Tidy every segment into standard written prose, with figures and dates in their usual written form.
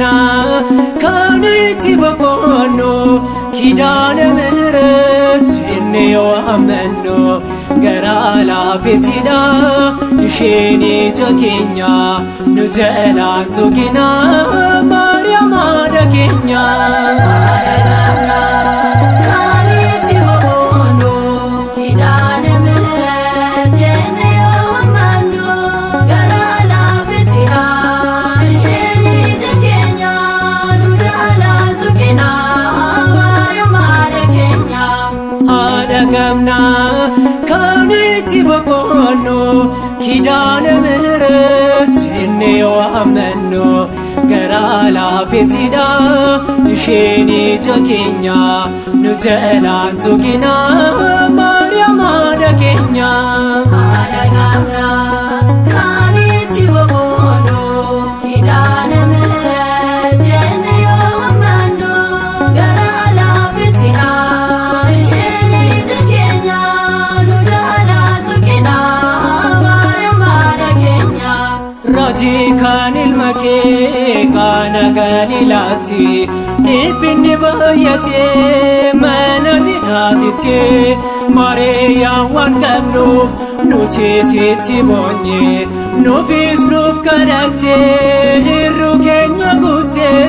Qabna kan itti boqonnu Kidaana ምህረት jennee yoo amannu garaa laafettidha isheen ija keenya nu jalaan tuqina Maariyaam haadha keenya. Kan itti boqonnu Kidaana ምህረት jennee yoo amannu garaa laafettidha isheen ija keenya nu jalaan tuqina Maariyaam haadha keenya. Haadha qabna kan itti boqonnu Kidaana ምህረት jennee yoo amannu garaa laafettidha isheen ija keenya nu jalaan tuqina Maariyaam haadha keenya. Haadha qabna kan itti boqonnu Kidaana ምህረት jennee yoo amannu garaa laafettidha isheen ija keenya nu jalaan tuqina Maariyaam haadha keenya. Raajii kan ilma kee Qaana Galiilaatti dhiphinni baay'atee mana cidhaatitti Maariyaam waan qabnuuf nuti sitti boonye nuufis nuuf kadhattee hir'uu keenya guuttee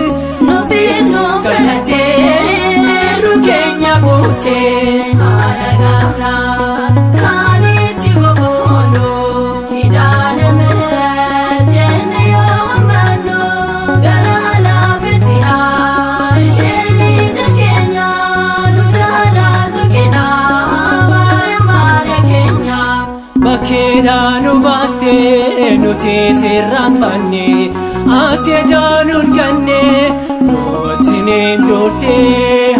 Nuufis nuuf kadhattee hir'uu keenya guuttee. Haadha qabna kan itti boqonnu Kidaana ምህረት jennee yoo amannu garaa laafettidha isheen ija keenya nu jalaan tuqina Maariyaam haadha keenya. Bakkeedhaa nu baastee nuti sirraanfanne ati edaa nun ganne nuti niin turte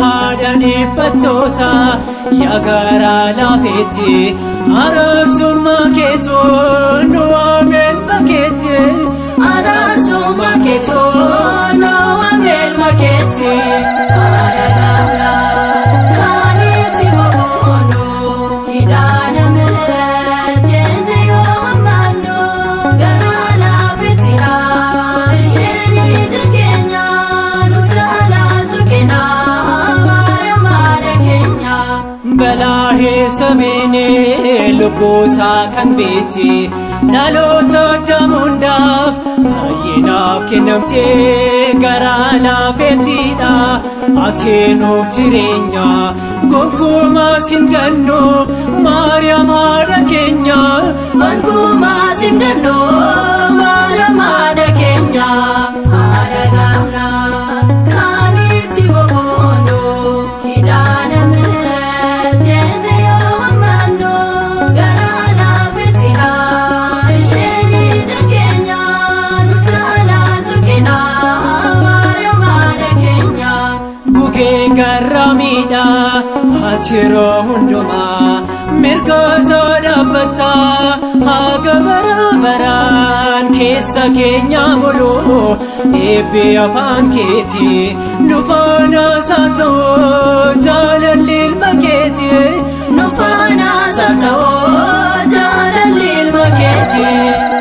haadha dhiphattoota yaa garaa laafetti araarsummaa keetoo nu waameen bakkeetti Araarsummaa keetoo nu waameen bakkeetti. Haadha qabna kan itti boqonnu Kidaana ምህረት jennee yoo amannu garaa laafettidha isheen ija keenya nu jalaan tuqina Maariyaam haadha keenya. Balaa sabeenee lubbuusaa kan beekte dhaloota addaam hundaaf fayyinaaf kennamtee garaa laafettidha ati nuuf jireenya gonkumaa sin gannu Maariyaam haadha keenya. Gonkumaa sin gannu Maariyaam haadha keenya. Haadha qabna kan itti boqonnu Kidaana ምህረት jennee yoo amannu garaa laafettidha isheen ija keenya nu jalaan tuqina Maariyaam haadha keenya. Gugee garraamiidha ati yeroo hundumaa mirga isaa dhaabbataa haga bara baraan keessa keenya bulu eebbi afaan keetii nu faanaas haa ta'u jaalalli ilma keetii Nu faanaas haa ta'u jaalalli ilma keetii.